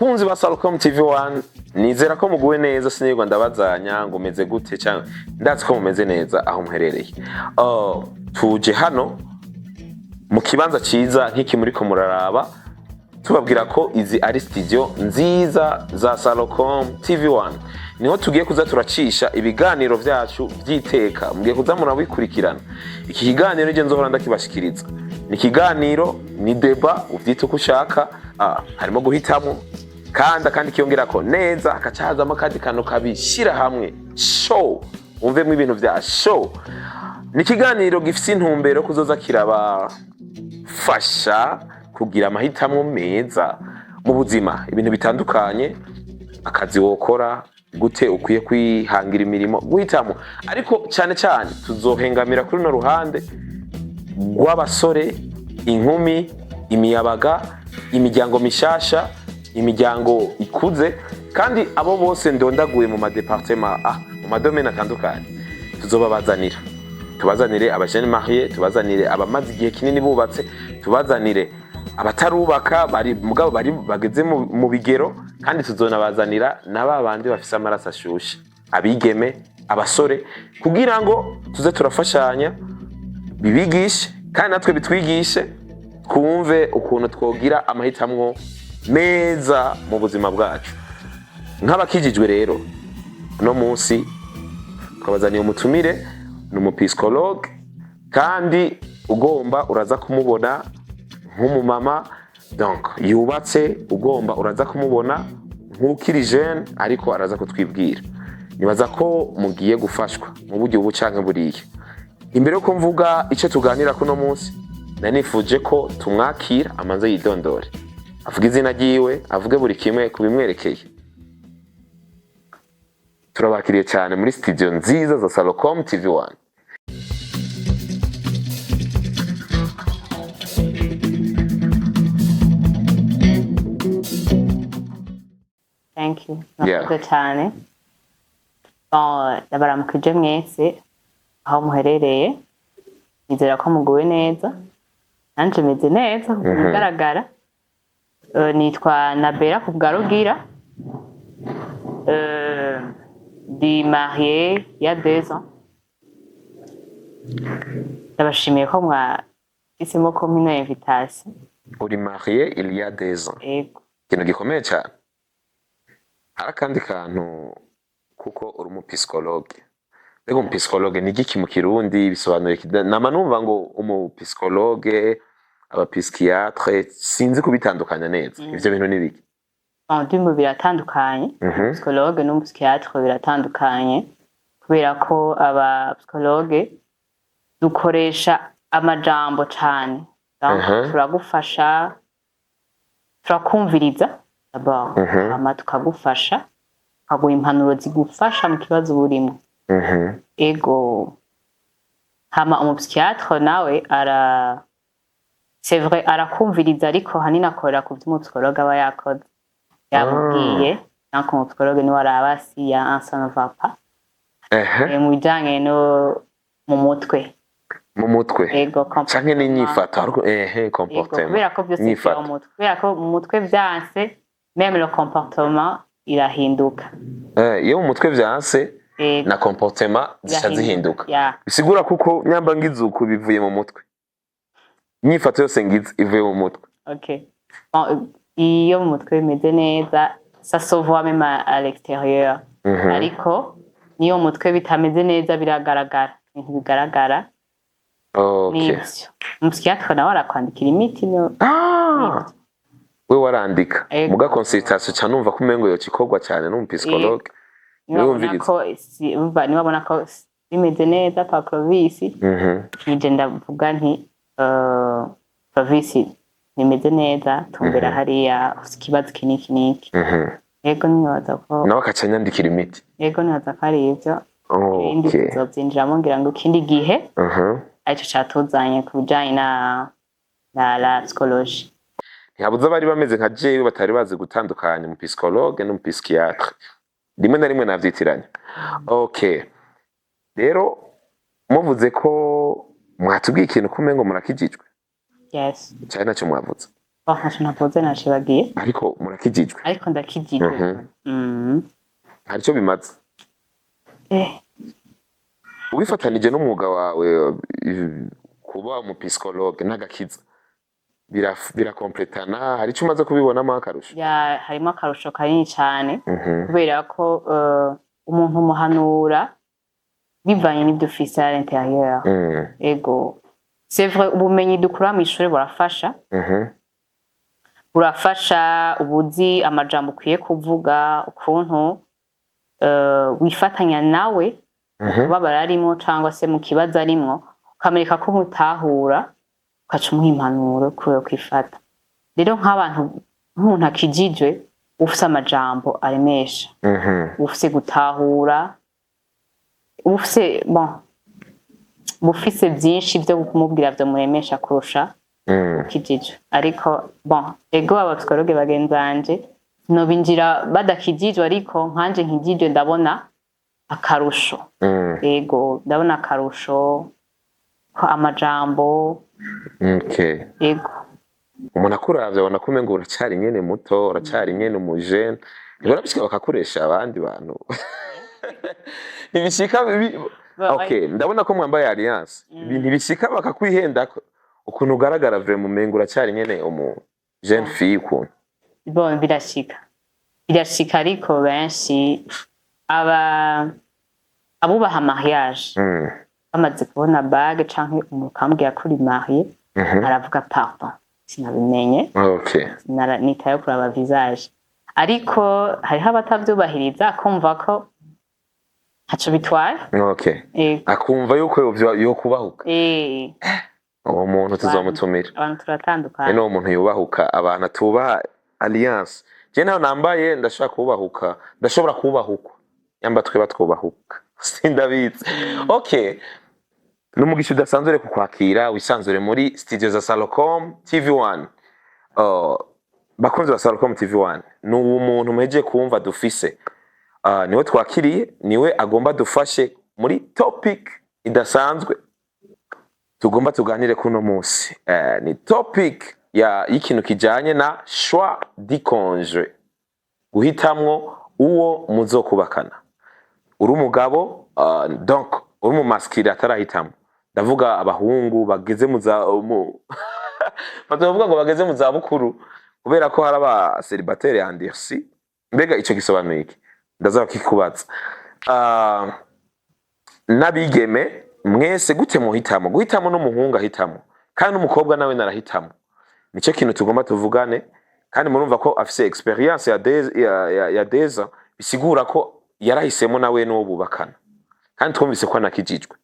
Bakunzi ba Salcom TV1, nizera ko muguwe neza. Sinirwa ndabazanya ngo meze gute cyangwa ndazi ko mumeze neza aho muherereye. Tuje hano mu kibanza ciza nk'iki muriko muraraba, tubabwira ko izi ari studio nziza za Salcom TV1. Niho tugiye kuza turacisha ibiganiro vyacu vy'iteka, mugiye kuza murabikurikirana. Iki kiganiro je nzohora ndakibashikiriza, ni ikiganiro, ni débat, uvyita uko ushaka. Harimo guhitamo kandi akandi kiyongerako neza, hakaca hazamo akandi kantu kabishira hamwe, show, wumvemo ibintu vya show. Ni ikiganiro gifise intumbero yo kuzoza kirabafasha kugira amahitamo meza mu buzima, ibintu bitandukanye, akazi wokora gute, ukwiye kwihangira imirimo, guhitamo. Ariko cyane cyane tuzohengamira kuri runo ruhande rw'abasore, inkumi, imiyabaga, imiryango mishasha, imiryango ikuze, kandi abo bose ndondaguye mu ma départements, mu ma domaines atandukanye tuzobabazanira. Tubazanire aba jeunes mariés, tubazanire abamaze igihe kinini bubatse, tubazanire abatarubaka bari mugabo bari bageze mu bigero, kandi tuzonabazanira na ba bandi bafise amaraso ashushe, abigeme, abasore, kugira ngo tuze turafashanya, bibigishe kandi natwe bitwigishe, twumve ukuntu twogira amahitamwo meza mu buzima bwacu nk'abakijijwe. Rero uno munsi twabazaniye umutumire, ni umu psychologue, kandi ugomba uraza kumubona nk'umumama donc yubatse, ugomba uraza kumubona nk'ukiri jeune, ariko araza kutwibwira. Nibaza ko mugiye gufashwa mu buryo ubu canke buriya. Imbere yuko mvuga icyo tuganira kuno munsi, nari nifuje ko tumwakira, amanze yidondore, avuge izina ryiwe, avuge buri kimwe ku bimwerekeye. Turabakiriye cyane muri studio nziza za Salocom TV1. Thank you. Yeah. Murakoze cyane. Bon, ndabaramukije mwese aho muherereye. Nizera ko muguwe neza. Nanje meze neza ku bigaragara. Nitwa Nabera Kubwarugira. Ndi mariée il y a 2 ans. Ndabashimiye ko mwahisemo ko mpino invitation. Uri marié il y a 2 ans? Ego. Ikintu gikomeye cyane. Hari akandi kantu, kuko uri umu psychologue. Mbega umu psychologue ni igiki mu Kirundi? Bisobanuye iki? Nama numva ngo umu psychologue, aba psychiatre, sinzi kubitandukanya neza. Ivyo bintu ni biki? Bon, ndumva biratandukanye. Psychologue n'umu psychiatre biratandukanye, kubera ko aba psychologue dukoresha amajambo cane. Donc, turagufasha, turakumviriza d'abord, hama tukagufasha, tukaguha impanuro zigufasha mu kibazo uba urimo. Ego. Hama umu psychiatre nawe ara, c'est vrai, arakumviriza, ariko hanini akorera ku vyo umu psychologue aba yakoze, yamubwiye. Donc umu psychologue niwe araba si y a un ça ne va pas mu bijanye no mu mutwe. Mu mutwe. Ego. Canke n'inyifato, ariko Ego. comportement. Kubera ko byose biva Inyifato. mu mutwe, kubera ko mu mutwe vyanse, même le comportement irahinduka. Iyo mu mutwe vyanse, Ego. na comportement zica Irahinduka. zihinduka. Yeah. Bisigura kuko nyamba ngize uku bivuye mu mutwe, inyifato yose ngize ivuye mu mutwe. Ok. Bon, iyo mu mutwe bimeze neza, ça se voit même à l'extérieur. Ariko niyo mu mutwe bitameze neza, biragaragara, ibintu bigaragara. Nivyo. Umu psychiatre nawe arakwandikira imiti no nivyo. We warandika? Ego. Muga consultation ca numva ko umengo yoca ikorwa cyane n'umu psychologue. Niba abona Niwumviriza. ko umva, niba abona ko bimeze neza kwa Clovis, nije ndavuga nti Clovis bimeze neza, tumbera hariya, ufise ikibazo iki n'iki n'iki. Yego, nibaza ko Nawe akaca anyandikira imiti. Yego, nibaza ko ari ivyo. Ibindi tuzovyinjiramo ngira ngo ikindi gihe, arico catuzanye ku bijanye na la psychologie. Ntihabuze abari bameze nka jewe batari bazi gutandukanya umu psychologue n'umu psychiatre. Rimwe na rimwe navyitiranya. Okay, rero muvuze ko mwatubwiye ikintu ko umengo murakijijwe? Yes. Cari naco mwavuze? Bon, ntaco navuze, nacibagiye. Ariko murakijijwe? Ariko ndakijijwe. Hari icyo bimaze? Ubifatanije n'umwuga wawe, kuba umupsychologue n'agakiza birakompletana? Hari icyo umaze kubibonamo akarusho? Ya, harimo akarusho kanini cane, kubera ko umuntu umuhanura bivanye n'ibyo ufise à l'intérieur. Ego, c'est vrai, ubumenyi dukura mw'ishure burafasha, burafasha, ubuzi amajambo ukwiye kuvuga, ukuntu wifatanya nawe kubabara arimwo cyangwa se mu kibazo arimwo, ukamwereka ko umutahura, ukaca umuha impanuro kubera kwifata. Rero nk'abantu, nk'umuntu akijijwe, ufise amajambo aremesha, ufise gutahura, ufise, bon, ufise byinshi byo kumubwira vyomuremesha kurusha ukijijwe. Ariko bon, ego, abapsychologue bagenzanje nobinjira badakijijwe, ariko nkanje nkijijwe ndabona akarusho. Ego, ndabona akarusho ko amajambo. Ego. Umuntu akuravye abona ko umengo uracyari nyene muto, uracyari nyene umujene. Ntibarabishika bakakoresha abandi bantu? Ntibishika okay, ndabona ko mwambaye alliance. Ntibishika bakakwihendako ukuntu ugaragara? Vraiment umengo uracyari nyene umu jeune fille ukuntu. Bon, birashika, birashika, ariko benshi aba abubaha mariage bamaze kubona bague canke umuntu akambwira ko uri marié, aravuga: "Pardon, sinabimenye." Nitaye kuraba visage. Ariko hariho abatavyubahiriza, kumva ko ntaco bitwaye. Akumva yuko yokubahuka. Uwo muntu tuzomutumira. Abantu turatandukanye. Ene uwo muntu yubahuka abantu atubaha alliance. Je naho nambaye ndashobora kubahuka, ndashobora kubahukwa, yamba tweba twubahuka, sindabizi. Okay, n'umugisha udasanzwe rero kukwakira wisanzure muri studio za Salocom TV1. Bakunzi ba Salocom TV1, ni uwo muntu muhejeje kumva dufise, niwe twakiriye, niwe agomba dufashe muri topic idasanzwe tugomba tuganire kuno munsi. Ni topic ya y'ikintu kijanye na choix du conjoint, guhitamwo uwo muzokubakana. Uri umugabo, donc uri mu masculin atarahitamo, ndavuga abahungu bageze mu za mu bavuga ngo bageze mu za bukuru, kubera ko hari aba célibataire endurci. Mbega ico gisobanuye iki? Ndaza kikubaza. N'abigeme mwese, gute muhitamo? Guhitamo n'umuhungu ahitamo, kandi n'umukobwa nawe narahitamo. Nicyo kintu tugomba tuvugane. Kandi murumva ko afise expérience ya deza, bisigura ko yarahisemo nawe n'uwo bubakana. Kandi twumvise ko anakijijwe,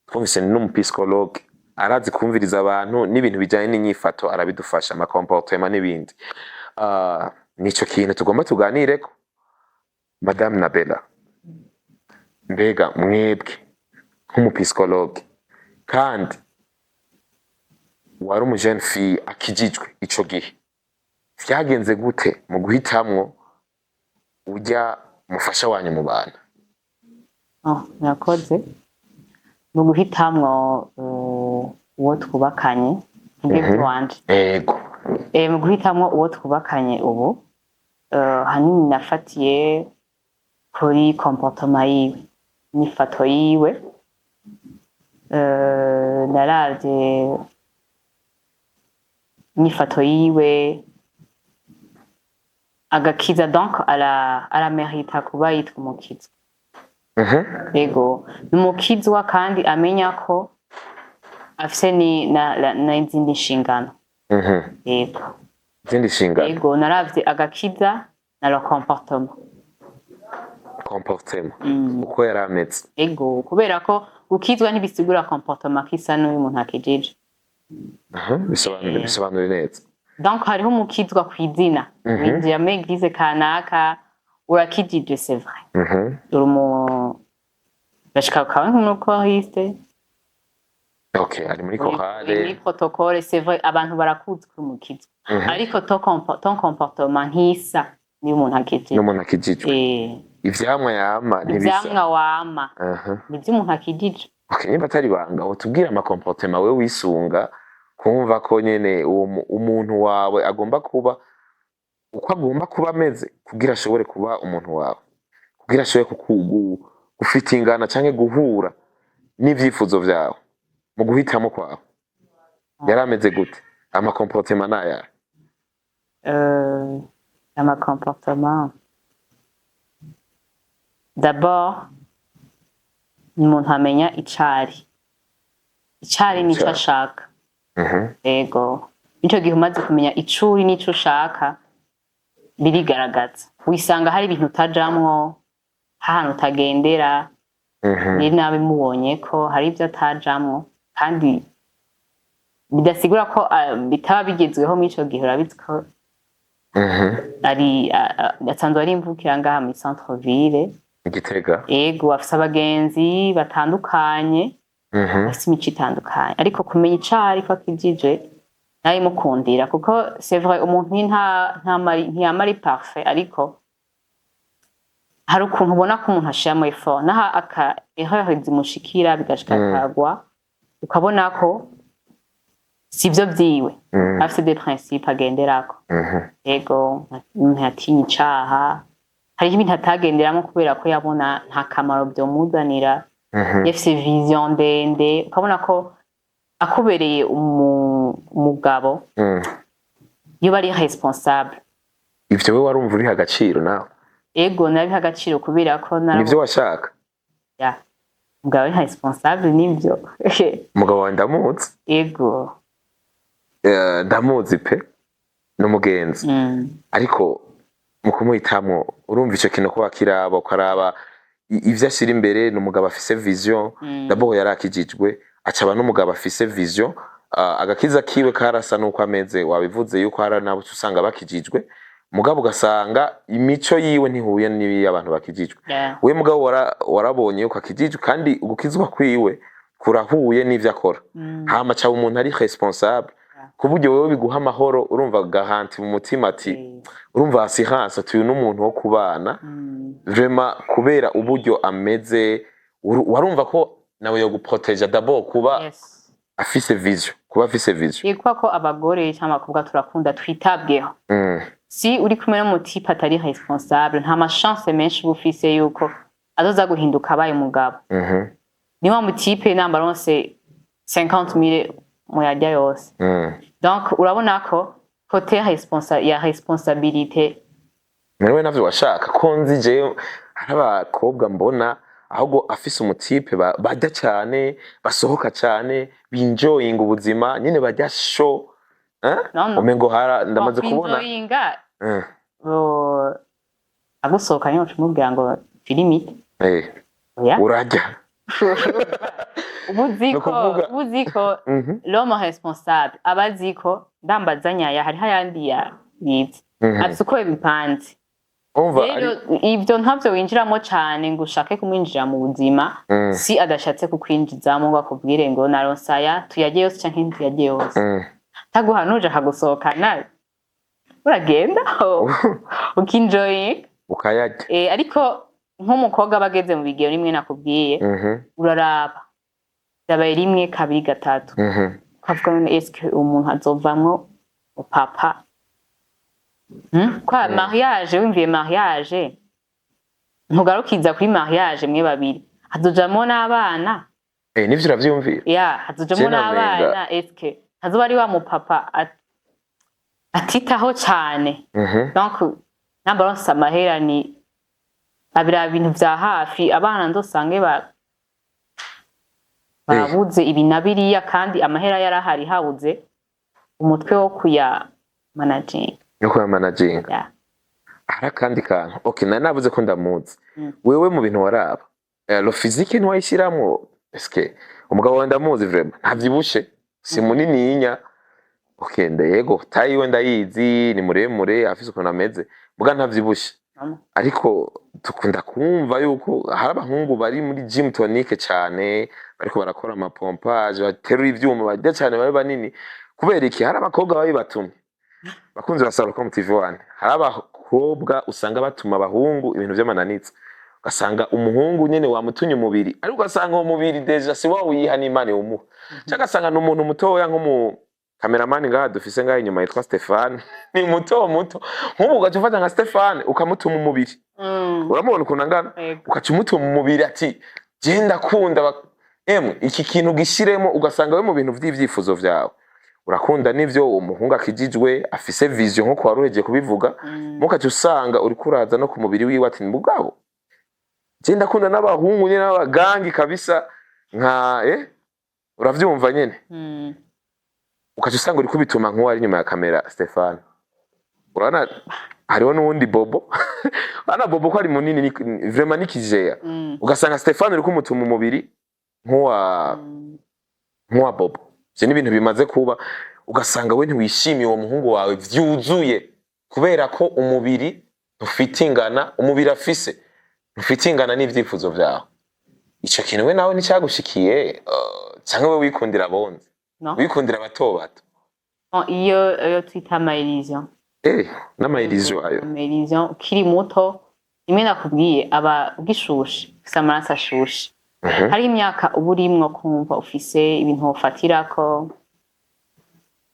twumvise n'umupsychologue, arazi kumviriza abantu n'ibintu bijanye n'inyifato, arabidufasha, amacomportement n'ibindi. Nico kintu tugomba tuganireko. Madame Nabella, mbega mwebwe nk'umupsychologue kandi wari umu jeune fille akijijwe ico gihe, vyagenze gute mu guhitamwo ujya mufasha wanyu mu bantu? Oh, murakoze. Mu guhitamwo uwo twubakanye, mvuge ivy'iwanje. Ego. Mu guhitamwo uwo twubakanye ubu, hanini nafatiye kuri comportement yiwe, inyifato yiwe. Naravye inyifato yiwe, agakiza, donc aramerita kuba yitwa umukizwa. Ego, ni umukizwa kandi amenya ko afise ni n'izindi nshingano. Yego. Izindi nshingano. Ego, naravye agakiza na le comportement. Comportement, uko yari ameze. Ego, kubera ko gukizwa ntibisigura comportement kisa n'uyu muntu akijije. Bisobanure, bisobanure neza. Donc hariho umukizwa kw'izina, winjira muri église kanaka, urakijijwe, c'est vrai, uri umu bashika ukaba nk'umuchoriste. Okay, ari muri uri muri chorale. Protocole, c'est vrai, abantu barakuzi kuri umukizwa, ariko ton comportement ntisa niyo umuntu akijijwe. N'umuntu akijijwe. Ivyamwa yama ntibisa. Ivyamwa wama nivyo umuntu akijijwe. Okay, niba atari ibanga, utubwire amacomportement wewe wisunga. Kumva ko nyene uwo umuntu wawe agomba kuba uko agomba kuba ameze kugira ashobore kuba umuntu wawe, kugira ashobore gufitingana canke guhura n'ivyifuzo vyawe mu guhitamo kwawe. Yari ameze gute? Ama comportement nayahe? Ama comportement, d'abord umuntu amenya icari, icari nico Icari. ashaka. Ego, nico gihe umaze kumenya ico uri n'ico ushaka, birigaragaza. Wisanga hari ibintu utajamwo, hahantu utagendera. Rero nawe mubonye ko hari ibyo atajamwo, kandi bidasigura ko bitaba bigezweho muri ico gihe. Urabizi ko ari asanzwe ari imvukira ngaha muri centre ville. Igitega. Ego, afise abagenzi batandukanye, afise imico itandukanye, ariko kumenya icari ko akijije nabimukundira, kuko c'est vrai, umuntu ntiyama ari parfait, ariko hari ukuntu ubona ko umuntu ashiramo effort, naho aka erreur zimushikira, bigashika akagwa, ukabona ko sivyo vyiwe. Afise des principes agenderako. Ego, ntatinya icaha. Hariho ibintu atagenderamo kubera ko yabona nta kamaro vyomuzanira. Yafise vision ndende, ukabona ko akubereye umugabo yoba ari responsable. Ivyo we warumva uriha agaciro nawe? Ego, nabiha agaciro kubera ko Nivyo washaka? Ya, umugabo ari responsable, nivyo. Umugabo wawe ndamuzi. Ego. Ndamuzi pe, n'umugenzi. Ariko mu kumuhitamwo, urumva ico kintu ko wakiraba, ukaraba ivyo ashira imbere. Ni umugabo afise vision. D'abord yarakijijwe, acaba n'umugabo afise vision. Agakiza kiwe karasa nuko ameze. Wabivuze yuko hari nabo usanga bakijijwe, mugabo ugasanga imico yiwe ntihuye n'iy'abantu bakijijwe. We mugabo warabonye yuko akijijwe, kandi ugukizwa kwiwe kurahuye n'ivyo akora. Hama acaba umuntu ari responsable, ku buryo wewe biguha amahoro. Urumva garantie mu mutima ati urumva assurance ati uyu n'umuntu wo kubana vraiment, kubera uburyo ameze. Warumva ko nawe yo guproteja, d'abord kuba afise vision, kuba afise vision. Yego, ko abagore cyangwa abakobwa turakunda twitabweho. Si uri kumwe n'umu type atari responsable, nta ma chance menshi uba ufise yuko azoza guhinduka abaye umugabo. Ni wa mu type namba aronse 50 mille muyarya yose. Donc urabona ko côté ya responsabilité. Nawe navyo washaka? Ko nzi jewe hari abakobwa mbona ahubwo afise umu type barya cane, basohoka cane, binjoyinga ubuzima nyene, barya show, eh? No, no. Umengo hara ndamaze kubona. Kwinjoyinga, agusohoka nyine ucumubwira ngo filimite. Oya. Urarya. Uba uzi ko Nukuvuga- uba uzi ko l'homme responsable aba azi ko ndambazanya ya hariho ayandi ya yize, afise uko bipanze. Umva. Rero ibyo ntabyo winjiramo cane ngo ushake kumwinjira mu buzima. Si adashatse kukwinjizamo ngo akubwire ngo naronse aya, tuyarye yose canke ntituyarye yose, taguhanuje akagusohokana, uragenda ukinjoyinga. Ukayarya. Ariko nk'umukobwa aba ageze mu bigero rimwe nakubwiye, uraraba byabaye rimwe, kabiri, gatatu, ukavuga none eske umuntu azovamwo papa? Kwa mariage, wumviye mariage, ntugarukiza kuri mariage mwe babiri, hazojamwo n'abana. Nivyo uravyumvira? Ya, hazojamwo Je namenga. n'abana. Eske hazoba ari wa mupapa atitaho cane? Donc namba aronse amahera, ni abira ibintu vya hafi, abana ndosange babuze ibi na biriya, kandi amahera yarahari, habuze umutwe wo kuya managing. No kuyamanaginga. Ya. Hari akandi kantu, okay, nari navuze ko ndamuzi. Wewe mu bintu waraba, le physique ntiwayishiramwo? Eske umugabo wawe, ndamuzi vraiment, ntavyibushe, si munininya, okay, ndego taille yiwe ndayizi, ni muremure, afise ukuntu ameze, muga ntavyibushe. Ariko dukunda kumva yuko hari abahungu bari muri gym tonique cane, bariko barakora ama pompage, baterura ivyuma, barya cane, babe banini. Kubera iki? Hari abakobwa babibatumye. Bakunzi ba Salocom TV 1, hari abakobwa usanga batuma abahungu ibintu vy'amananitsa, ugasanga umuhungu nyene wamutunye umubiri, ariko ugasanga uwo mubiri déjà si wawe uyiha, n'Imana iwumuha, canke ugasanga ni umuntu mutoya nko mu Cameraman ngaha dufise ngaha inyuma yitwa Stefan, ni muto muto. Nk'ubu ugaca ufata nka Stefan ukamutuma umubiri, uramubona ukuntu angana, ugaca umutuma umubiri ati: "Je ndakunda emwe iki kintu gishiremo." Ugasanga we mu bintu vy'ivyifuzo vyawe urakunda n'ivyo uwo muhungu akijijwe, afise vision nkuko wari uhejeje kubivuga, mukaca usanga uriko uraza no ku mubiri wiwe, ati: "Mugabo je ndakunda n'abahungu nyene n'abagangi kabisa nka uravyumva nyene." Ukaca usanga uriko ubituma nk'uwo ari inyuma ya kamera, Stefan. Urabona hariho n'uwundi Bobo, urabona Bobo ko ari munini, vraiment nikijeya. Ugasanga Stefan uriko umutuma umubiri nk'uwa nk'uwa Bobo. Ivyo ni ibintu bimaze kuba. Ugasanga we ntiwishimiye uwo muhungu wawe vyuzuye kubera ko umubiri ntufite ingana, umubiri afise ntufite ingana n'ivyifuzo vyawe. Ico kintu we nawe nticagushikiye, canke we wikundira bonze? No. Wikundira bato bato? Bon, iyo twita ama illusion. N'ama illusion ayo. Ama illusion ukiri muto, rimwe nakubwiye, aba ugishushe, ufise amaraso ashushe. Hariho imyaka uba urimwo kumva ufise ibintu wofatirako.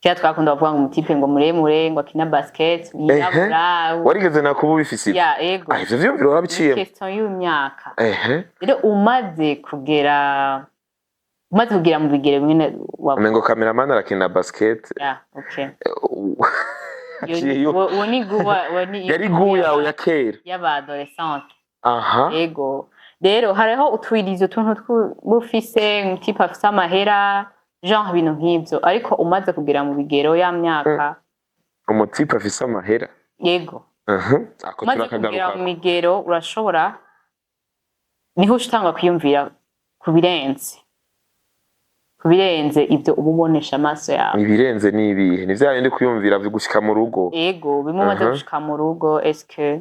Kera twakunda kuvuga ngo umu type ngo muremure, ngo akina basket, yirabura. Warigeze nakuba ubifise ivyo? Ya, ego. Ah, ivyo vyiyumviro warabiciyemo? Question y'imyaka. Rero umaze kugera mu bigero bimwe Umengo cameraman arakina basket. Ya, okay. Aciye Uwo ni guwa, uwo ni yari goût yawe ya kera. Y'aba adolescente. Ego, rero hariho utwirizo, utuntu tw'ufise umu type afise amahera, genre ibintu nk'ivyo, ariko umaze kugera mu bigero, ya myaka. Umu type afise amahera? Yego. Ako Umaze kugera mu turakagaruka. migero, urashobora, niho uca utangura kwiyumvira ku birenze ibyo uba ubonesha amaso yawe. Ibirenze ni ibihe? Ni vya bindi kwiyumvira gushika mu rugo? Ego, bimwe umaze gushika mu rugo: eske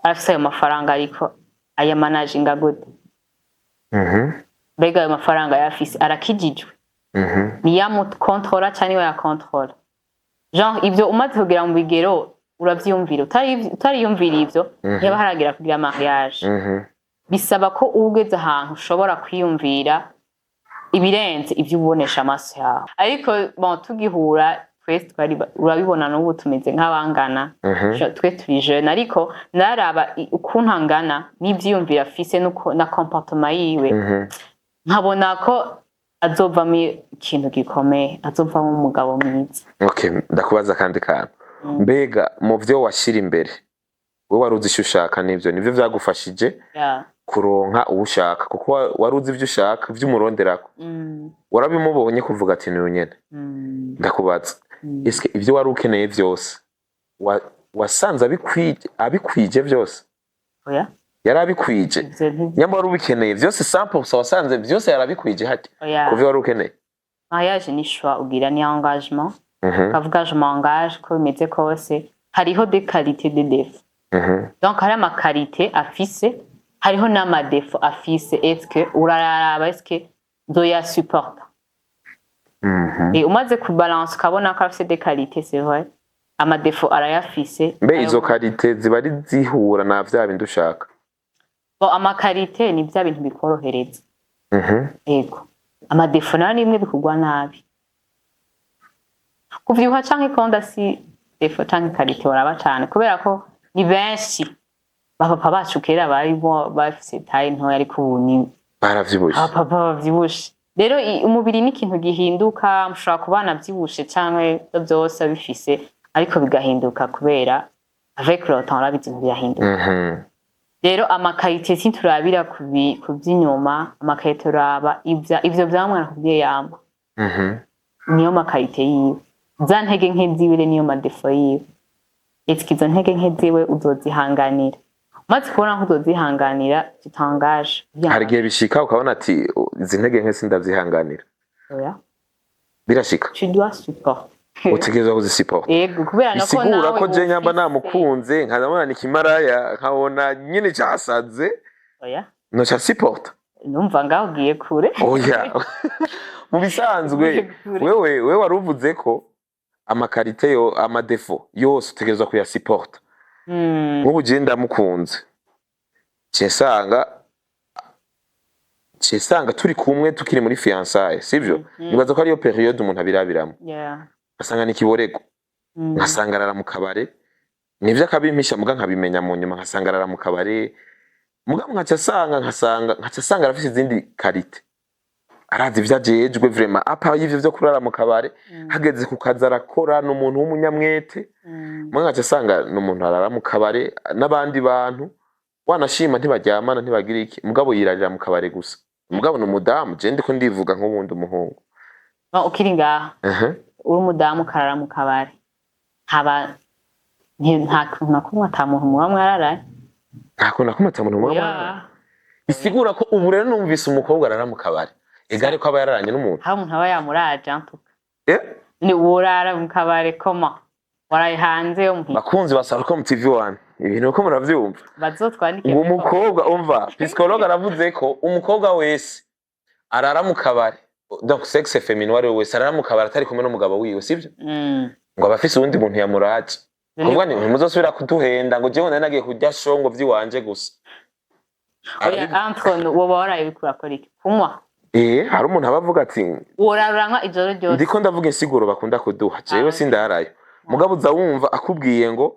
arafise ayo mafaranga, ariko ayamanaginga gute? Mbega ayo mafaranga ayafise, arakijijwe? Niyamukontorora canke niwe yakontorora? Genre ivyo umaze kugera mu bigero uravyiyumvira. Utariyumvira ivyo, ntiyaba haragera kugira mariage. Bisaba ko uba ugeze ahantu ushobora kwiyumvira ibirenze ivyo ubonesha amaso yawe. Ariko bon, tugihura twese twari, urabibona n'ubu tumeze nk'abangana. Twe turi jeune, ariko naraba ukuntu angana n'ivyiyumviro afise nuko na comportement yiwe, nkabona ko azovamo ikintu gikomeye, azovamo umugabo mwiza. Okay, ndakubaza akandi kantu. Mbega mu vyo washira imbere, wowe wari uzi icyo ushaka, nivyo vyagufashije kuronka uwo ushaka? Kuko wari uzi ivyo ushaka, ivyo umuronderako, warabimubonye kuvuga ati: "Niyo nyene." Ndakubaza, eske ivyo wari ukeneye vyose wasanze abikwije vyose? Oya. Yari abikwije? Ivyo Nyamba wari ubikeneye vyose 100%, wasanze vyose yarabikwije harya kuvyo wari ukeneye? Mariage ni choix ugira, ni engagement. Ukavuga: "Je m'engage ko bimeze kose." Hariho des qualités, des défauts. Donc hari ama qualité afise, hariho n'ama défaut afise. Est-ce que uraraba, est-ce que nzoyasupporta? Et umaze kubalance, ukabona ko afise des qualités, c'est vrai, ama défaut arayafise. Mbe izo qualité ziba ari zihura na vya bindi ushaka? Bon, ama qualité ni vya bintu bikorohereza. Ego, ama défaut nayo ni bimwe bikugwa nabi. Kuvyibuha canke ikonda si défaut canke qualité waraba cane, kubera ko ni benshi bapapa bacu kera bari bo bafise taille ntoya, ariko ubu ni Baravyibushe. Abapapa bavyibushe. Rero umubiri ni ikintu gihinduka. Mushobora kubana vyibushe canke vyose bifise, ariko bigahinduka kubera avec le temps, urabizi, ibintu birahinduka. Rero ama qualité sinturabira ku vy'inyuma. Ama qualité uraba ivyo vyamwa nakubwiye yama, niyo ma qualité yiwe. Za ntege nke ziwe rero niyo ma défaut yiwe. Eske izo ntege nke ziwe uzozihanganira? Umaze kubona ko uzozihanganira, tu t'engages. Hari igihe bishika ukabona ati: "Izi ntege nke sindavyihanganira." Oya. Birashika? Tu dois supporter. Utegerezwa kuzisupporta. Yego, kubera nako Bisigura nawe ko je nyamba namukunze, nkabona ni kimaraya, nkabona nyine casaze, Oya. noca supporta? Numva ngaho ugiye kure. Oya, mu bisanzwe Ugiye kure. wewe wari uvuze ko ama qualité yo, ama défaut yose utegerezwa kuyasupporta. Nk'ubu je ndamukunze, ce nsanga turi kumwe, tukiri muri fiançailles, sivyo? Nibaza ko ariyo période umuntu abirabiramo. Nkasanga ni kiborego, nkasanga arara mu kabare. Nivyo akabimpisha, muga nkabimenya mu nyuma. Nkasanga arara mu kabare, muga nkaca asanga nkasanga nkaca asanga arafise izindi qualités, arazi ivyo ajejwe vraiment, à part y'ivyo vyo kurara mu kabare. Hageze ku kazi arakora, ni umuntu w'umunyamwete. Muga nkaca asanga ni umuntu arara mu kabare n'abandi bantu, wanashima ntibaryamana, ntibagira iki, mugabo yirarira mu kabare gusa. Mugabo ni umudamu, je ndiko ndivuga nk'uwundi umuhungu. Bon, ukiri ngaha, uri umudamu ukarara mu kabare, haba nta kuntu na kumwe ata muntu muba mwararaye? Nta kuntu na kumwe ata muntu muba mwararanye. Bisigura ko ubu rero numvise umukobwa arara mu kabare, egare ko aba yararanye n'umuntu. Hari umuntu aba yamuraje antuka. Eh? Ni worara mu kabare koma waraye hanze yo muhira? Bakunzi ba Sarucom TV 1, ibintu uko muravyumva. Bazotwandike. Ngo umukobwa, umva, psychologue aravuze ko umukobwa wese arara mu kabare, donc sexe féminin, uwo ari we wese arara mu kabare atari kumwe n'umugabo wiwe, sivyo? Mm. Ngo aba afise uwundi muntu yamuraje. Kuvuga ni ntimuzosubira kuduhenda ngo jewe nari nagiye kurya shongo vy'iwanje gusa. Oya, entre nous, woba waraye uriko urakora iki? Kunywa? Eh, hari umuntu aba avuga ati Worara uranywa ijoro ryose? Ndiko ndavuga insiguro bakunda kuduha, jewe sindarayo. Mugabo uza wumva akubwiye ngo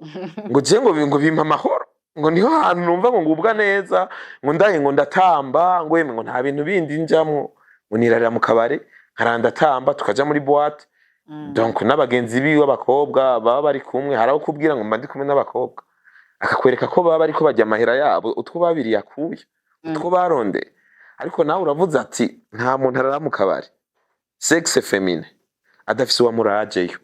je ngo bimpa amahoro, ngo niho hantu numva ngo ngubwa neza, ngo ndaye ngo ndatamba, ngo yemwe ngo nta bintu bindi njamwo, ngo nirarira mu kabare nkarandatamba, tukaja muri boîte. Donc n'abagenzi biwe abakobwa baba bari kumwe, hari aho kubwira ngo mba ndi kumwe n'abakobwa, akakwereka ko baba bariko barya amahera yabo, utwo babiriye akuye, utwo barondeye. Ariko nawe uravuze ati nta muntu arara mu kabare sexe féminin adafise uwamurajeyo.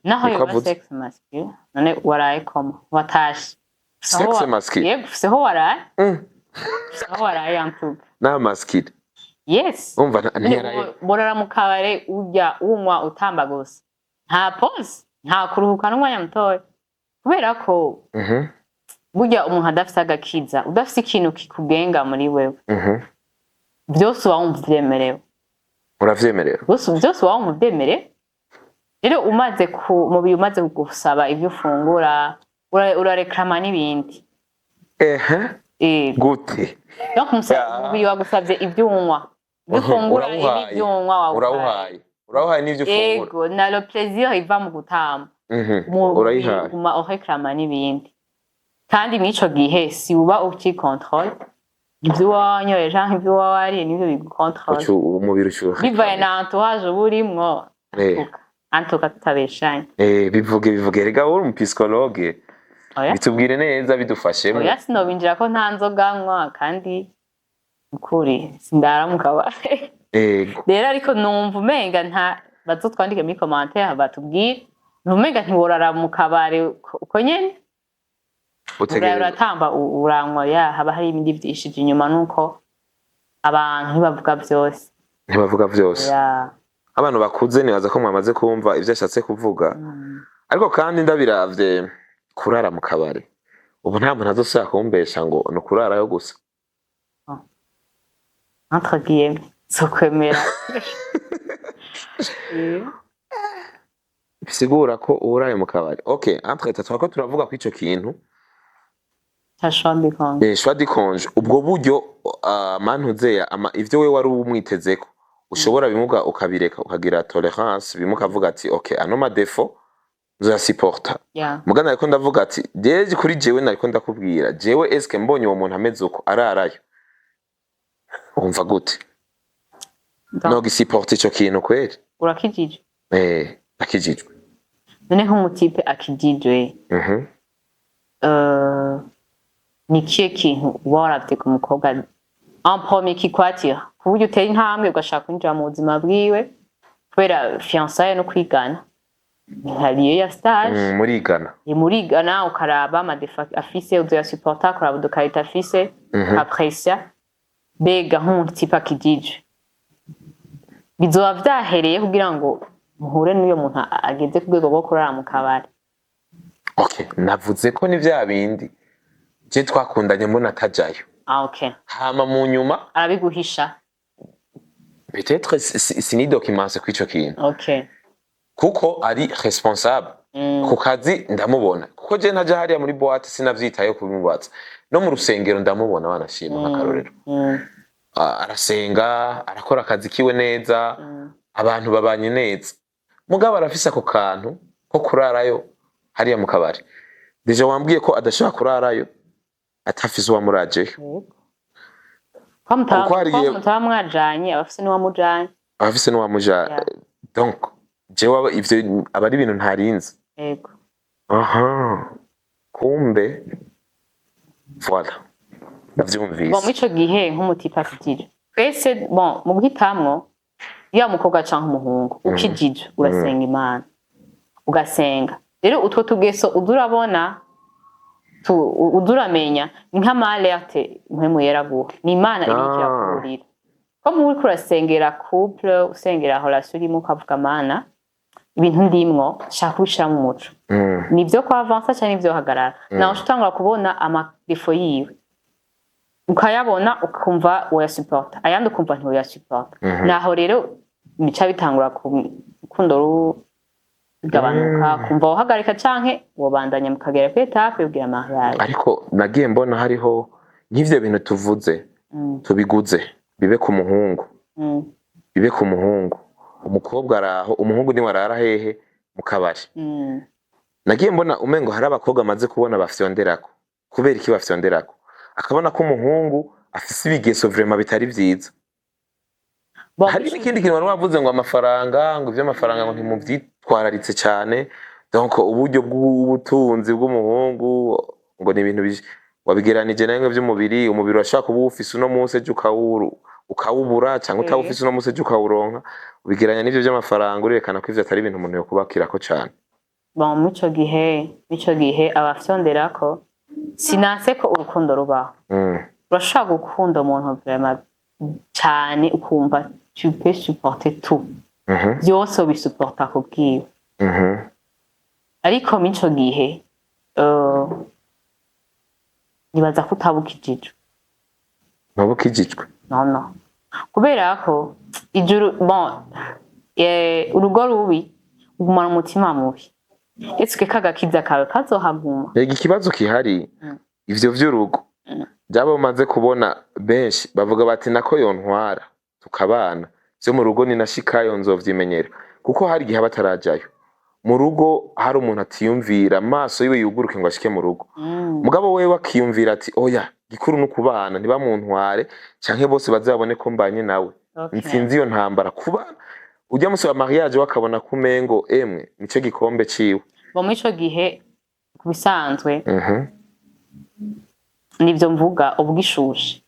Naho Niko yoba avuze. sexe masculin, none waraye koma watashe? Ufise aho Sexe masculin. Yego, ufise aho waraye. Ufise aho waraye antuka. Na masculin. Yes. Umva, None ntiyaraye. Borara mu kabare, urya, unywa, utamba gusa, nta pause, nta kuruhuka n'umwanya mutoya, kubera ko burya umuntu adafise agakiza, udafise ikintu kikugenga muri wewe, byose uba wumva uvyemerewe. Uravyemerera. Byose byose uba wumva uvyemerewe. Rero umaze ku mubiri umaze kugusaba ivyo ufungura, urareklama n'ibindi. Gute? Donc umubiri wagusavye ibyo unywa, ibyo ufungura, Urawuhaye. n'ibyo unywa wawuhaye. Urawuhaye n'ivyo ufungura. Ego, na le plaisir iva mu gutamba. Urayihaye. Uguma ureklama n'ibindi, kandi mw'ico gihe si uba ukicontrôle. Ivyo uba wanyoye canke ivyo uba wariye nivyo bigucontrôle. Umubiri ushuha. Bivaye na entourage uba urimwo. Antuka tutabeshanye. Eh, bivuge, bivuge rega, wowe uri umupsychologue. Oya. Bitubwire neza, bidufashemo. Oya, sinobinjira ko nta nzoga nywa, kandi ukuri sindara mu kabare. Rero ariko numva umenga nta bazotwandike muri commentaire batubwire, numva umenga ntiworara mu kabare uko nyene. Utegereza. Uratamba, uranywa, ya haba hari ibindi vyishije inyuma, nuko abantu ntibavuga vyose. Ntibavuga vyose. Ya. Abantu bakuze nibaza ko mwamaze kumva ivyo ashatse kuvuga. Ariko kandi ndabiravye, kurara mu kabare ubu nta muntu azosubira kumbesha ngo ni ukurarayo gusa. Entre guillemets sokwemera. Bisigura ko uba mu kabari, okay, entre tatu ko turavuga ko ico kintu Ca choix du congé. Eh, choix du congé, ubwo buryo mantuzeya ama ivyo we wari umwitezeko, ushobora bimuga ukabireka, ukagira tolérance, bimuka ukavuga ati okay, ano ma défauts nzoyasupporta. Mugana nariko ndavuga ati jewe kuri jewe nariko ndakubwira jewe, eske mbonye uwo muntu ameze uko ararayo, wumva gute? Donc, nogisupporta ico kintu kweri? Urakijijwe? Eh, akijijwe. None nk'umutype akijijwe, ni kihe kintu uba waravye ku mukobwa en premier kikwatira ku buryo utera intambwe ugashaka kwinjira mu buzima bwiwe? Kubera fiançailles no kwigana ni nka lieu ya stage. Murigana. Ni murigana, ukaraba amadéfauts afise, uzoyasupporta, ukaraba uduqualités afise, ukapprécia. Mbega nk'umutype akijijwe, bizoba vyahereye kugira ngo muhure n'uyo muntu ageze ku rwego rwo kurara mu kabari? Okay, navuze ko ni vya bindi je twakundanye mbona atajayo. Ah, okay. Hama mu nyuma arabiguhisha. Peut-être sinidocumense kw'ico kintu, kuko ari responsable ku kazi, ndamubona, kuko je ntaja hariya muri boîte, sinavyitayeho kubimubaza. No mu rusengero ndamubona, wanashima nk'akarorero. Ah, arasenga, arakora akazi kiwe neza, abantu babanye neza. Mugabo arafise ako kantu ko kurarayo hariya mu kabari. Déjà wambwiye ko adashobora kurarayo atafise uwamurajeyo. Yego. Ko Kuko hari igihe- ko mutaba mwajanye, aba afise n'uwamujanye. Abafise n'uwamuja. Donc jewe ivyo aba ari ibintu ntarinzi. Aha, kumbe voilà, ndavyumvise. Bon, muri ico gihe nk'umu type akijije, twese, bon, mu guhitamwo, yaba umukobwa canke umuhungu ukijije, urasenga Imana, ugasenga. Rero utwo tugeso uza urabona, uza uramenya, ni nk'ama alerte Mpwemu Yera aguha, ni Imana iriko irakuburira ko muba uriko urasengera couple, usengera relation urimo, ukavuga: "Mana, ibintu ndimwo shaka kubishiramo umuco." Nivyo ko avansa canke nivyo hagarara, nawe uca utangura kubona ama défauts yiwe, ukayabona, ukumva woyasuporta, ayandi ukumva ntiwoyasuporta. Naho rero bica bitangura ku rukundo rugabanuka, kumva wohagarika canke wobandanya mukagera kuri étape yogira mariage. Ariko nagiye mbona hariho nk'ivyo bintu tuvuze, tubiguze bibe ku muhungu, bibe ku muhungu. Umukobwa araho, umuhungu niwe arara hehe? Mu kabari. Nagiye mbona umengo hari abakobwa amaze kubona bafyonderako. Kubera iki bafyonderako? Akabona ko umuhungu afise ibigeso vraiment bitari vyiza. Bon, Hari n'ikindi kintu wari wavuze ngo amafaranga, ngo ivy'amafaranga ngo ntimuvyitwararitse cane. Donc uburyo bw'ubutunzi bw'umuhungu ngo ni ibintu wabigeranije nawe vy'umubiri. Umubiri urashobora kuba uwufise uno munsi, ejo ukawubura, cyangwa utawufise uno munsi, ejo ukawuronka. Ubigeranya n'ivyo vy'amafaranga, urerekana ko ivyo atari ibintu umuntu yokubakirako cane. Bon, muri ico gihe abafyonderako, sinanse ko urukundo rubaho. Urashobora gukunda umuntu vraiment cane, ukumva tu peux supporter tout, byose ubisuporta kubwiwe. Ariko muri ico gihe nibaza ko utaba ukijijwe. Ntuba ukijijwe. Non, kubera ko ijuru, bon, urugo rubi ugumana umutima mubi, ese kagakiza kawe kazohaguma? Ega ikibazo kihari, ivyo vy'urugo, byaba umaze kubona benshi bavuga bati: "Nako yontwara tukabana, vyo mu rugo ninashikayo nzovyimenyera." Kuko hari igihe aba atarajayo mu rugo, hari umuntu atiyumvira amaso yiwe yuguruke ngo ashike mu rugo. Mugabo wewe akiyumvira ati: "Oya, gikuru n'ukubana, ntibamuntware canke bose baze babone ko mbanye nawe." Ntsinzi iyo ntambara kuba ujya musi wa mariage, wakabona ko umengo emwe nico gikombe ciwe. Bon, muri ico gihe, ku bisanzwe, nivyo mvuga, ubwishushe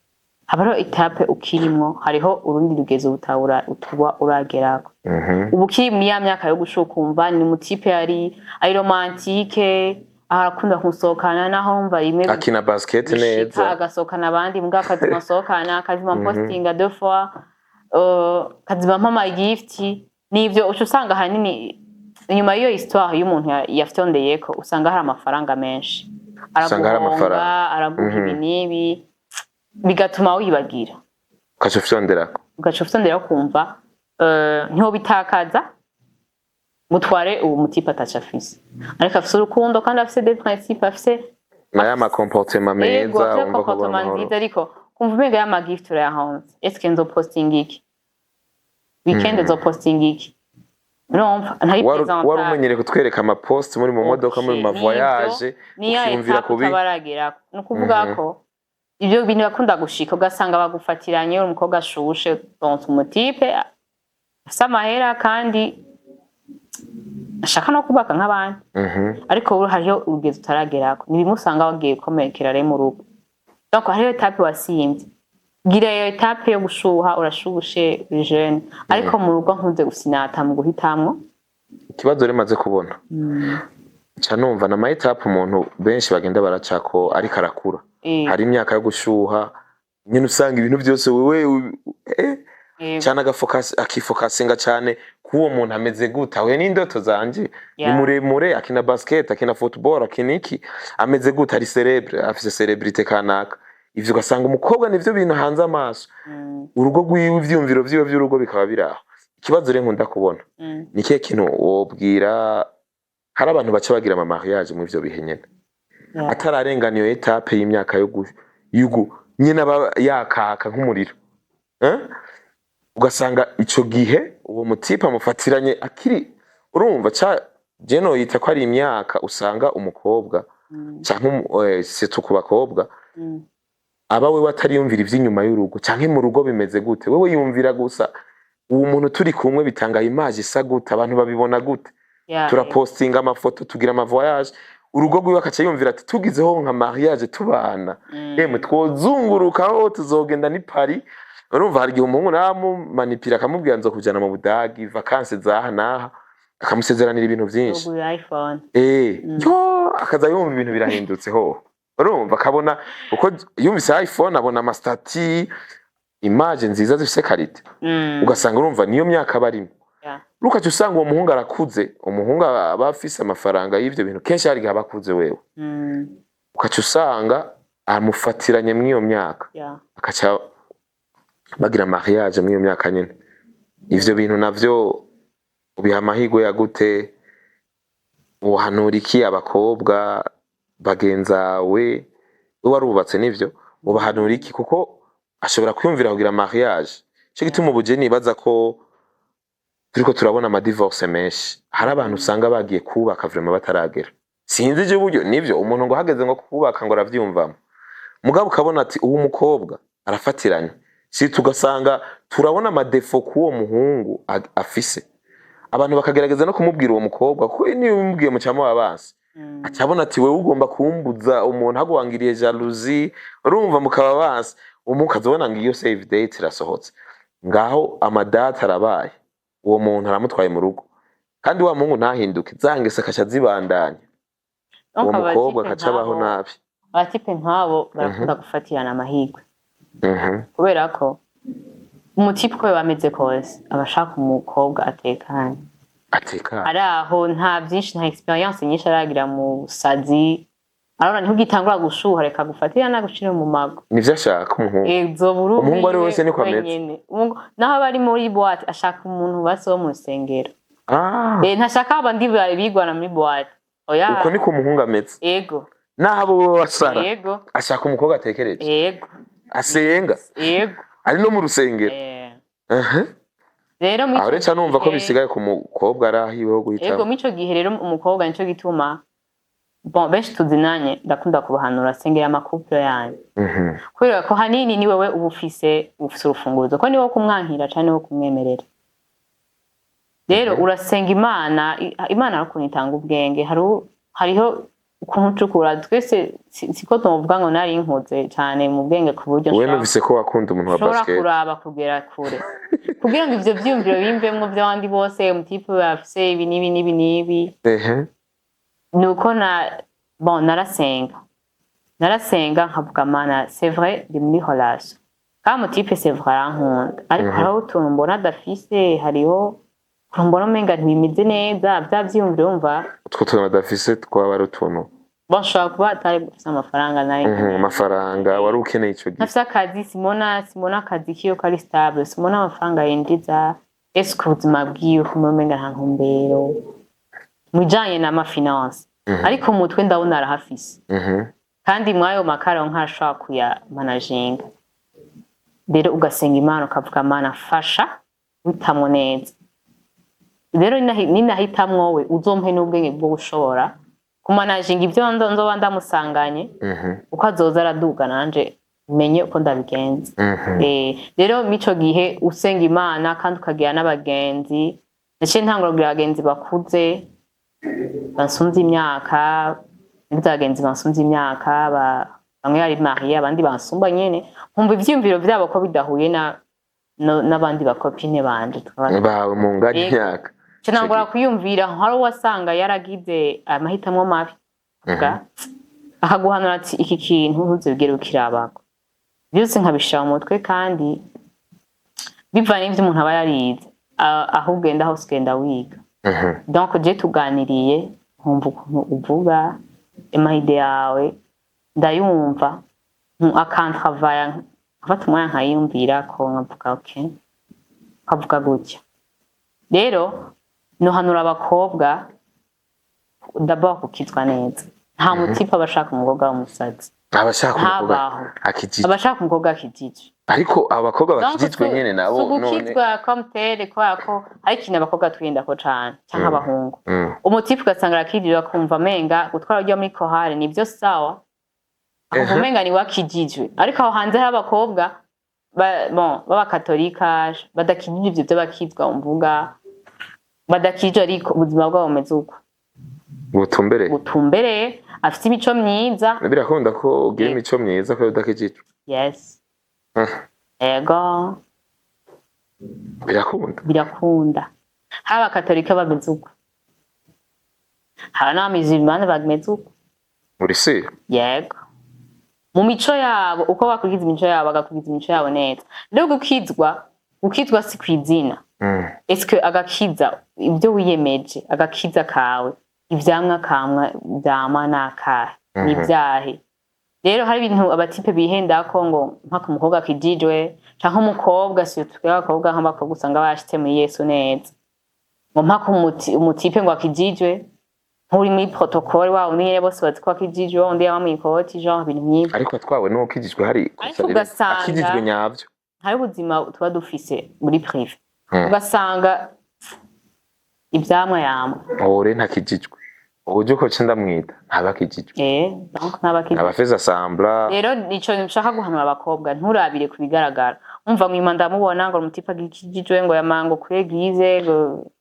haba hariho étape ukirimwo, hariho urundi rugezo utabura utuba uragerako. Ubu ukiri muri ya myaka yo gushuka, ukumva ni umu type ari romantique, arakunda kumusohokana, naho wumva rimwe Akina basket bishika neza. agasohokana abandi, mbwa akazima asohokana, akazima postinga deux fois, akazima mpa ama gift. Nivyo uca usanga ahanini inyuma y'iyo histoire y'umuntu yafyondeyeko, usanga hari amafaranga menshi. Usanga hari Araguhonga, amafaranga. araguha ibi n'ibi, bigatuma wibagira. Ukaca ufyonderako. Ugaca ufyondera, kumva ntobitakaza, mutware uwo mu type ataco afise, ariko afise urukundo kandi afise des principes, afise Nayo ama comportement ego meza, afise wumva ko comportement amahoro. nziza, ariko kumva umenga y'ama gift urayahonze. Eske nzopostinga iki weekend? Nzopostinga iki? Urumva ntari Wari wari présentable. umenyereye kutwereka ama post muri mu modoka, muri mu ma voyage, niyo ukiyumvira étape kubi utabaragera. Ni ukuvuga ko ibyo bintu bakunda gushika, ugasanga bagufatiranye uri umukobwa ashushe, donc umu type afise amahera kandi ashaka no kubaka nk'abandi, ariko wowe hariho urugezo utaragerako. Ni bimwe usanga wagiye gukomerekera rero mu rugo. Donc hariho étape wasimvye. Gira iyo étape yo gushuha, urashushe, uri jeune, ariko mu rugo ntuze gusinata mu guhitamwo. Ikibazo rero maze kubona, nca numva na ma étapes umuntu benshi bagenda baracako ariko arakura. Hari imyaka yo gushuha nyine, usanga ibintu byose wewe cyane akifokasinga cyane k'uwo muntu ameze gute, ahuye n'indoto zanje, ni muremure, akina basket, akina football, akina iki, ameze gute, ari célèbre, afise célébrité kanaka. Ivyo ugasanga umukobwa nivyo bintu hanze amaso, urugo rwiwe, ivyumviro vyiwe vy'urugo bikaba biri aho. Ikibazo rero nkunda kubona, ni ikihe kintu wobwira? Hari abantu baca bagira ama mariage muri ivyo bihe nyene, atararengana iyo étape y'imyaka yo nyene aba yakaka nk'umuriro, eh? Ugasanga ico gihe uwo mu type amufatiranye akiri Urumva ca je noyita ko ari imyaka usanga umukobwa canke surtout ku bakobwa, aba wewe atariyumvira ivy'inyuma y'urugo canke mu rugo bimeze gute. Wewe yumvira gusa uwo muntu turi kumwe bitanga image isa gute, abantu babibona gute, turapostinga amafoto, tugira ama voyage. Urugo rwiwe akaca yumvira ati tugizeho nka mariage tubana, emwe twozunguruka aho tuzogenda ni Paris. Urumva hari igihe umuhungu nawe amumanipira, akamubwira nzokujana mu Budagi, vacances zaha n'aha, akamusezeranira ibintu vyinshi. Ugura iPhone. Yo akaza yumva ibintu birahindutse ho. Urumva akabona uko yumvise iPhone, abona ama statuts, image nziza zifise qualité. Ugasanga urumva niyo myaka barimo. Ukaca usanga uwo muhungu arakuze, umuhungu aba afise amafaranga y'ivyo bintu, kenshi hari igihe aba akuze wewe. Ukaca usanga amufatiranye mw'iyo myaka, akaca bagira mariage mw'iyo myaka nyene. Ivyo bintu navyo ubiha amahirwe ya gute? Uhanura iki abakobwa bagenzawe? We warubatse, nivyo, ubahanura iki? Kuko ashobora kwiyumvira kugira mariage. Ico gituma ubu je nibaza ko turiko turabona ama divorce menshi. Hari abantu usanga bagiye kubaka vraiment bataragera. Sinzi ivyo uburyo nivyo umuntu ngo hageze ngo kubaka ngo aravyumvamo, mugabo ukabona ati uwo mukobwa arafatiranye, si tugasanga turabona ama défauts k'uwo muhungu afise, abantu bakagerageza no kumubwira uwo mukobwa, kuko niyo umubwiye mucamo abansi, acabona ati wewe ugomba kumbuza umuntu, agwangiriye jalousie. Urumva mukaba bansi, umuntu ukazobona ngo iyo save date irasohotse, ngaho ama dates arabaye, uwo muntu aramutwaye mu rugo, kandi wa muhungu ntahinduke, za ngeso akaca azibandanya, uwo Donc mukobwa aba types akaca abaho nk'abo, nabi. aba types nk'abo barakunda gufatirana amahirwe, kubera ko umu type uko biba ameze kose aba ashaka umukobwa atekanye, atekanye, ari aho, nta byinshi, nta expérience nyinshi aragira mu busazi. Arabona ntugitangura gushuha, reka gufatira nagushire mu mago. Nivyo ashaka umuhungu. Zoba uri Umuhungu ari uwiwe wese niko ameze. wenyene. Naho aba ari muri boîte, ashaka umuntu basi wo mu rusengero. Ntashaka abandi bigwana muri boîte, oya. Uko niko umuhungu ameze. Ego. Naho abo baba basara, ego, ashaka umukobwa atekereje, asenga, ari no mu rusengero. Rero muri Aho ico rero numva ko gihe, bisigaye ku mukobwa ari ahiwe ho ego, guhitamo. muri ico gihe rero umukobwa, nico gituma bon benshi tuzinanye ndakunda kubahanura: sengera ama couple yanyu, kubera ko hanini ni wewe uba ufise urufunguzo, ko ni wowe kumwankira canke ni wowe kumwemerera. Rero urasenga Imana, Imana hari ukuntu itanga ubwenge, hariho ukuntu ucukura. Twese siko tuvuga ngo nari nkuze cane mu bwenge ku buryo Wowe nshobora numvise ko wakunda umuntu wa ushobora basket. kuraba kugera kure kugira ngo ivyo vyiyumviro bimvemwo vy'abandi bose, umu type bafise ibi n'ibi n'ibi n'ibi. Nuko na bon narasenga nkavuga: "Mana, c'est vrai ndi muri relation kandi umu type, c'est vrai arankunda, ariko hariho utuntu mbona adafise, hariho ukuntu mbona umenga ntibimeze neza." Vya vyiyumviro wumva. Utwo tuntu adafise twaba ari utuntu? Bon, nshobora kuba atari gufise amafaranga nari Amafaranga wari ukeneye ico gihe. Ntafise akazi, simona akazi kiwe ko ari stable, simona amafaranga yinjiza. Ese ubuzima bwiwe kumwe umenga nta ntumbero mu bijanye n'ama finances, ariko mu mutwe ndabona arahafise, kandi mw'ayo makara ntashobora kuyamanaginga. Rero ugasenga Imana ukavuga: "Mana, fasha witamwo neza. Rero ninahitamwo we, uzompe n'ubwenge bwo gushobora kumanaginga ibyo nzoba ndamusanganye, uko azoza araduga nanje menye uko ndabigenza." Rero mico gihe usenga Imana kandi ukagira n'abagenzi. Naciye ntangura kugira abagenzi bakuze bansumvye imyaka, nagize abagenzi bansumvye imyaka, bamwe bari mariés, abandi bansumba nyene, nkumva ivyiyumviro vyabo ko bidahuye n'abandi ba copines banje. Bawe munganya Yego. imyaka. Nca ntangura kwiyumvira, hari uwasanga yaragize amahitamwo mabi, avuga, akaguhanura ati iki kintu ntuzigere ukirabako. Byose nkabishira mu mutwe, kandi bivanye n'ivyo umuntu aba yarize, aho ugenda hose ugenda wiga. Donc je tuganiriye nkumva ukuntu uvuga, ama idées yawe ndayumva, akantravaya, nkafata umwanya nkayiyumvirako, nkavuga okay, nkavuga gutya. Rero nohanura abakobwa d'abord gukizwa neza. Nta mutipe aba ashaka umukobwa w'umusazi. Abashaka umukobwa Ntabaho. akijijwe. Aba ashaka umukobwa akijijwe. Ariko abakobwa Donc, bakijijwe nyene nabo si none ugukizwa comme tel, kubera ko hari ikintu abakobwa twiyendako cane canke abahungu. Umutipe ugasanga arakijijwe, akumva amenga gutwara ujya muri chorale nivyo sawa, akumva umenga ni wakijijwe. Ariko aho hanze hari abakobwa bon, b'abakatolika badakijijwe, ivyo vy'abakizwa mvuga, badakijijwe, ariko ubuzima bwabo bumeze uko Butumbereye. butumbereye, afite imico myiza. Birakunda ko ugira imico myiza kubera udakijijwe? Yes. Ego. Birakunda? Birakunda. Haba abakatolika bameze uko, haba n'abamizimani bameze uko. Uri sûr? Yego, mu mico yabo, uko bakurikiza imico yabo, bagakurikiza imico yabo neza. Rero gukizwa si kw'izina. Eske agakiza, ibyo wiyemeje, agakiza kawe, ivyamwa kamwa vyama nakahe? Ni ivyahe? Rero hari ibintu abatipe bihendako ngo mpaka umukobwa akijijwe canke umukobwa, surtout abakobwa, nk'abakobwa usanga bashitse muri Yesu neza, ngo mpaka umutipe ngo akijijwe, nk'uri muri protocole wa wundi nyene bose bazi ko akijijwe, wa wundi yaba mw'ikoti, genre ibintu nk'ivyo. Ariko atwawe n'uwo ukijijwe hari Ariko ugasanga akijijwe nyavyo. Hari ubuzima tuba dufise muri privé, ugasanga ivyamwa yamwa. Uwo rero ntakijijwe, uburyo uko nca ndamwita ntaba akijijwe. Eh, donc ntabakijijwe. Aba fait semblant. Rero nico nshaka guhanura abakobwa: nturabire ku bigaragara. Umva mwima ndamubona ngo umutipe akijijwe, ngo yamango kuri église, ngo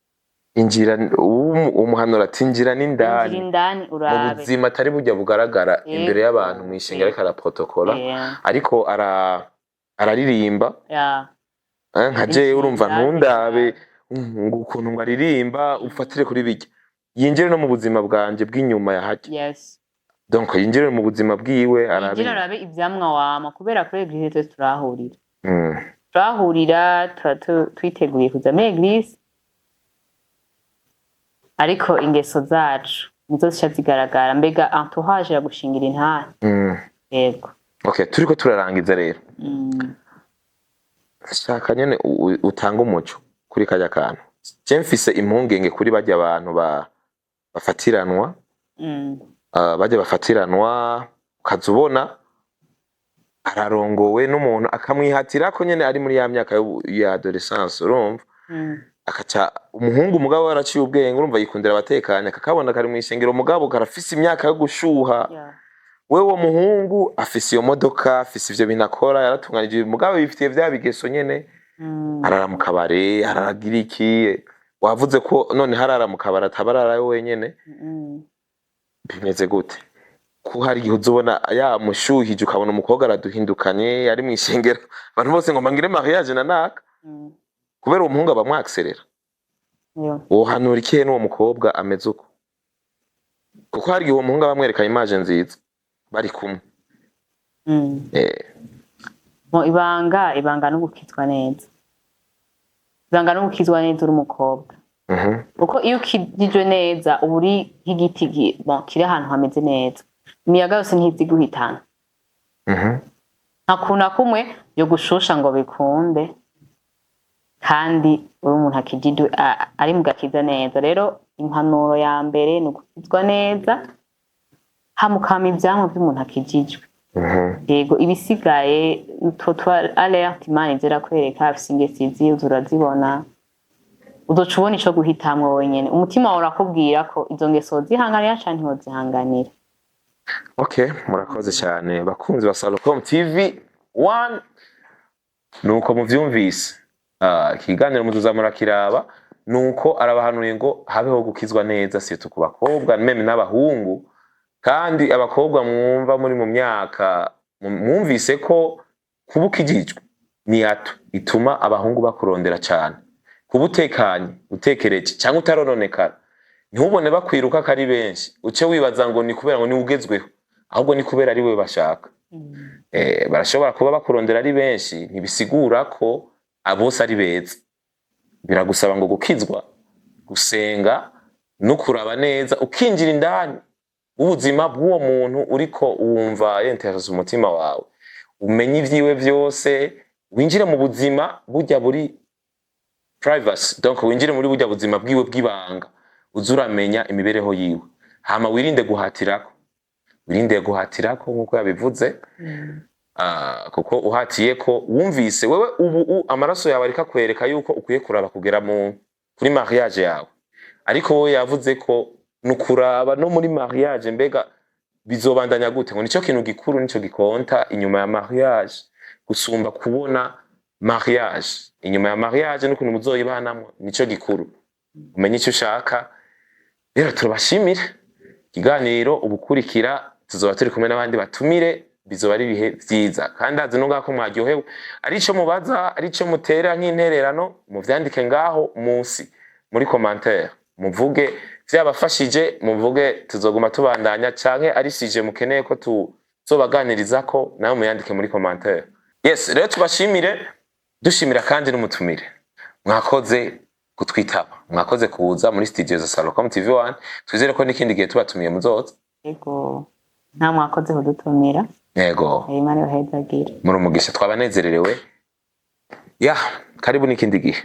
Injira, umuhanura ati injira Injira n'indani indani mu urabe. buzima atari burya bugaragara imbere y'abantu mw'ishengero, ariko araprotokola, ariko araririmba. Nka jewe urumva Injira indani. Ntundabe ngo ukuntu ngo aririmba, ufatire kuri bijya, yinjire no mu buzima bwanje bw'inyuma ya hajya. Donc yinjire mu buzima bwiwe arabe. Injira urabe ivyamwa wama, kubera kuri église twese turahurira. Turahurira, tuba twiteguye kuza muri église, ariko ingeso zacu nizo zica zigaragara. Mbega entourage iragushingira intahe. Yego. Okay, turiko turarangiza rero. Shaka nyene utange umuco kuri karya kantu. Je mfise impungenge kuri barya abantu bafatiranwa, bajya bafatiranwa, ukaza ubona ararongowe n'umuntu akamwihatira ko nyene ari muri ya myaka ya adolescence, urumva, akaca umuhungu, mugabo yaraciye ubwenge, urumva, yikundira abatekanye, akakabona kari mw'ishengero, mugabo karafise imyaka yo gushuha. Wewe uwo muhungu afise iyo modoka, afise ivyo bintu akora, yaratunganije, mugabo bifitiye vya bigeso nyene. Arara mu kabare, araragira iki. Wavuze ko none harara mu kabare, ataba ararayo wenyene. Bimeze gute ko hari igihe uzobona yamushuhije, ukabona umukobwa araduhindukanye, ari mw'ishengero, abantu bose ngo mangire mariage na naka, kubera uwo muhungu abamwakserera? Wohanura ikihe n'uwo mukobwa ameze uko? Kuko hari igihe uwo muhungu aba amwereka image nziza bari kumwe. Mu ibanga no gukizwa neza, ibanga no gukizwa neza uri umukobwa, kuko iyo ukijijwe neza uba uri nk'igiti bon, kiri ahantu hameze neza, imiyaga yose ntizi guhitana. Nta kuntu na kumwe yo gushusha ngo bikunde, kandi uri umuntu akijijwe, ari mu gakiza neza. Rero impanuro ya mbere ni ugukizwa neza, hama ukama ivyamwa vy'umuntu akijijwe. Yego, ibisigaye utwo twa alerte Imana iza irakwereka, afise ingeso izi, uza urazibona, uzoca ubona ico guhitamwo wenyene. Umutima wawe urakubwira ko izo ngeso wozihanganira canke ntiwozihanganira. Okay, murakoze cyane bakunzi ba Salocom TV 1. Nuko muvyumvise, ikiganiro muzoza murakiraba. Nuko arabahanuye ngo habeho gukizwa neza, surtout ku bakobwa, même n'abahungu. Kandi abakobwa mwumva muri mu myaka, mwumvise ko kuba ukijijwe ni atout ituma abahungu bakurondera cyane. Kuba utekanye, utekereje cyangwa utarononekara, ntubone bakwiruka ko ari benshi uce wibaza ngo ni kubera ngo niwe ugezweho, ahubwo ni kubera ari we bashaka. Barashobora kuba bakurondera ari benshi, ntibisigura ko abose ari beza. Biragusaba ngo gukizwa, gusenga no kuraba neza, ukinjira indani ubuzima bw'uwo muntu uriko wumva yentereza umutima wawe, umenye ivyiwe vyose, winjire mu buzima burya buri privacy, donc winjire muri burya buzima bwiwe bw'ibanga, uze uramenya imibereho yiwe, hama wirinde guhatirako. Wirinde guhatirako nk'uko yabivuze. Kuko uhatiye ko wumvise wewe ubu amaraso yawe ariko akwereka yuko ukwiye kuraba kugera mu kuri mariage yawe, ariko wowe yavuze ko nukuraba no muri mariage, mbega bizobandanya gute, ngo nico kintu gikuru, nico gikonta inyuma ya mariage gusumba kubona mariage. Inyuma ya mariage n'ukuntu muzoyibanamwo nico gikuru, umenye icyo ushaka. Rero turabashimire. Ikiganiro ubukurikira tuzoba turi kumwe n'abandi batumire, bizoba ari ibihe vyiza, kandi azi no ngaho ko mwaryohewe. Ari ico mubaza, ari ico mutera nk'intererano, muvyandike ngaho munsi muri commentaire, muvuge vyabafashije, muvuge tuzoguma tubandanya, canke ari sujet mukeneye ko tuzobaganirizako, nawe muyandike muri commentaire. Yes, rero tubashimire, dushimira kandi n'umutumire. Mwakoze kutwitaba, mwakoze kuza muri studio za Salocom TV 1. Twizere ko n'ikindi gihe tubatumiye muzoza. Ego, nta mwakoze kudutumira. Yego. Imana ibahezagire. Muri umugisha, twabanezererewe. Ya, karibu n'ikindi gihe.